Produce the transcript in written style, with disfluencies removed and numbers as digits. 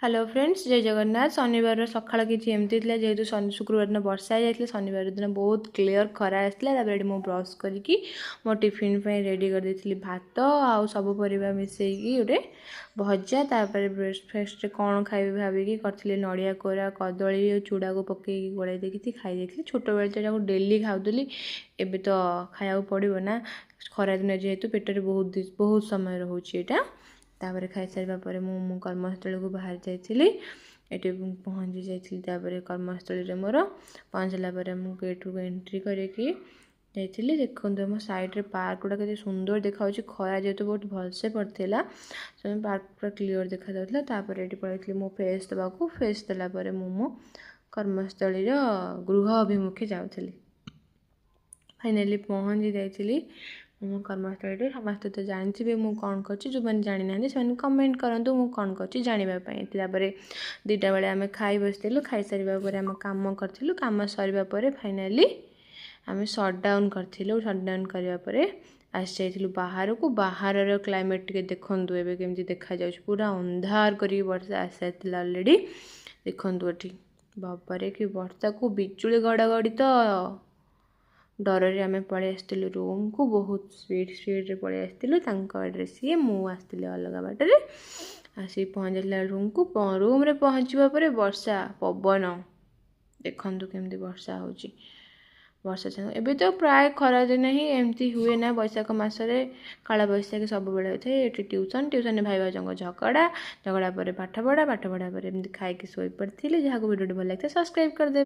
Hello friends, ଜୟ ଜଗନ୍ନାଥ। ଶନିବାରର ସକାଳ କିଛି ଏମିତି ଥିଲା। ଯେହେତୁ ଶନି ଶୁକ୍ରବାର ଦିନ ବର୍ଷା ହେଇଯାଇଥିଲା, ଶନିବାର ଦିନ ବହୁତ କ୍ଲିଅର୍ ଖରା ଆସିଥିଲା। ତାପରେ ଏଠି ମୁଁ ବ୍ରସ୍ କରିକି ମୋ ଟିଫିନ୍ ପାଇଁ ରେଡ଼ି କରିଦେଇଥିଲି ଭାତ ଆଉ ସବୁ ପରିବା ମିଶେଇକି ଗୋଟେ ଭଜା। ତାପରେ ବ୍ରେକଫାଷ୍ଟରେ କ'ଣ ଖାଇବି ଭାବିକି କରିଥିଲି ନଡ଼ିଆ କୋରା, କଦଳୀ ଆଉ ଚୁଡ଼ାକୁ ପକେଇକି ଗୋଳେଇ ଦେଇକି ଖାଇ ଦେଇଥିଲି। ଛୋଟବେଳେ ତ ଏଟାକୁ ଡେଲି ଖାଉଥିଲି, ଏବେ ତ ଖାଇବାକୁ ପଡ଼ିବ ନା, ଖରାଦିନ ଯେହେତୁ ପେଟରେ ବହୁତ ବହୁତ ସମୟ ରହୁଛି ଏଇଟା। ତାପରେ ଖାଇସାରିବା ପରେ ମୁଁ ମୋ କର୍ମସ୍ଥଳୀକୁ ବାହାରି ଯାଇଥିଲି। ଏଠି ପହଞ୍ଚି ଯାଇଥିଲି। ତାପରେ କର୍ମସ୍ଥଳୀରେ ମୋର ପହଞ୍ଚିଲା ପରେ ମୁଁ ଗେଟ୍କୁ ଏଣ୍ଟ୍ରି କରିକି ଯାଇଥିଲି। ଦେଖନ୍ତୁ, ଆମ ସାଇଡ଼୍ରେ ପାର୍କ ଗୁଡ଼ା କେତେ ସୁନ୍ଦର ଦେଖାଯାଉଛି। ଖରା ଯେହେତୁ ବହୁତ ଭଲସେ ପଡ଼ିଥିଲା, ସେଥିପାଇଁ ପାର୍କ ପୁରା କ୍ଲିଅର୍ ଦେଖାଯାଉଥିଲା। ତାପରେ ଏଠି ପଳାଇଥିଲି ମୁଁ ଫେସ୍ ଦେବାକୁ। ଫେସ୍ ଦେଲା ପରେ ମୁଁ ମୋ କର୍ମସ୍ଥଳୀର ଗୃହ ଅଭିମୁଖେ ଯାଉଥିଲି। ଫାଇନାଲି ପହଞ୍ଚି ଯାଇଥିଲି ମୋ କର୍ମସ୍ଥଳୀରେ। ସମସ୍ତେ ତ ଜାଣିଥିବେ ମୁଁ କ'ଣ କରୁଛି। ଯେଉଁମାନେ ଜାଣିନାହାନ୍ତି, ସେମାନେ କମେଣ୍ଟ କରନ୍ତୁ ମୁଁ କ'ଣ କରୁଛି ଜାଣିବା ପାଇଁ। ତାପରେ 2ଟା ବେଳେ ଆମେ ଖାଇ ବସିଥିଲୁ। ଖାଇସାରିବା ପରେ ଆମ କାମ କରିଥିଲୁ। କାମ ସରିବା ପରେ ଫାଇନାଲି ଆମେ ସଟ୍ଡାଉନ୍ କରିଥିଲୁ। ସଟ୍ଡାଉନ୍ କରିବା ପରେ ଆସିଯାଇଥିଲୁ ବାହାରକୁ। ବାହାରର କ୍ଲାଇମେଟ୍ ଟିକେ ଦେଖନ୍ତୁ ଏବେ କେମିତି ଦେଖାଯାଉଛି। ପୁରା ଅନ୍ଧାର କରିକି ବର୍ଷା ଆସିସାରିଥିଲା ଅଲରେଡ଼ି। ଦେଖନ୍ତୁ ଏଠି, ବାବାରେ, କି ବର୍ଷାକୁ ବିଜୁଳି ଘଡ଼ଘଡ଼ି! ତ ଡରରେ ଆମେ ପଳେଇ ଆସିଥିଲୁ ରୁମ୍କୁ। ବହୁତ ସ୍ପିଡ଼ ସ୍ପିଡ଼ରେ ପଳେଇ ଆସିଥିଲୁ। ତାଙ୍କ ଗାଡ଼ିରେ ସିଏ, ମୁଁ ଆସିଥିଲି ଅଲଗା ବାଟରେ। ଆସିକି ପହଞ୍ଚିଲା ରୁମ୍କୁ। ରୁମ୍ରେ ପହଞ୍ଚିବା ପରେ ବର୍ଷା ପବନ ଦେଖନ୍ତୁ କେମିତି ବର୍ଷା ହେଉଛି। ବର୍ଷା ଏବେ ତ ପ୍ରାୟ ଖରାଦିନେ ହିଁ ଏମିତି ହୁଏ ନା, ବୈଶାଖ ମାସରେ କାଳବୈଶାଖୀ ସବୁବେଳେ ହୋଇଥାଏ। ଏଠି ଟ୍ୟୁସନ୍, ଟ୍ୟୁସନ୍ରେ ଭାଇ ଭାଉଜଙ୍କ ଝଗଡ଼ା, ଝଗଡ଼ା ପରେ ପାଠପଢ଼ା, ପାଠପଢ଼ା ପରେ ଏମିତି ଖାଇକି ଶୋଇପଡ଼ିଥିଲି। ଯାହାକୁ ଭିଡ଼ିଓଟି ଭଲ ଲାଗିଥାଏ, ସବସ୍କ୍ରାଇବ୍ କରିଦେବେ।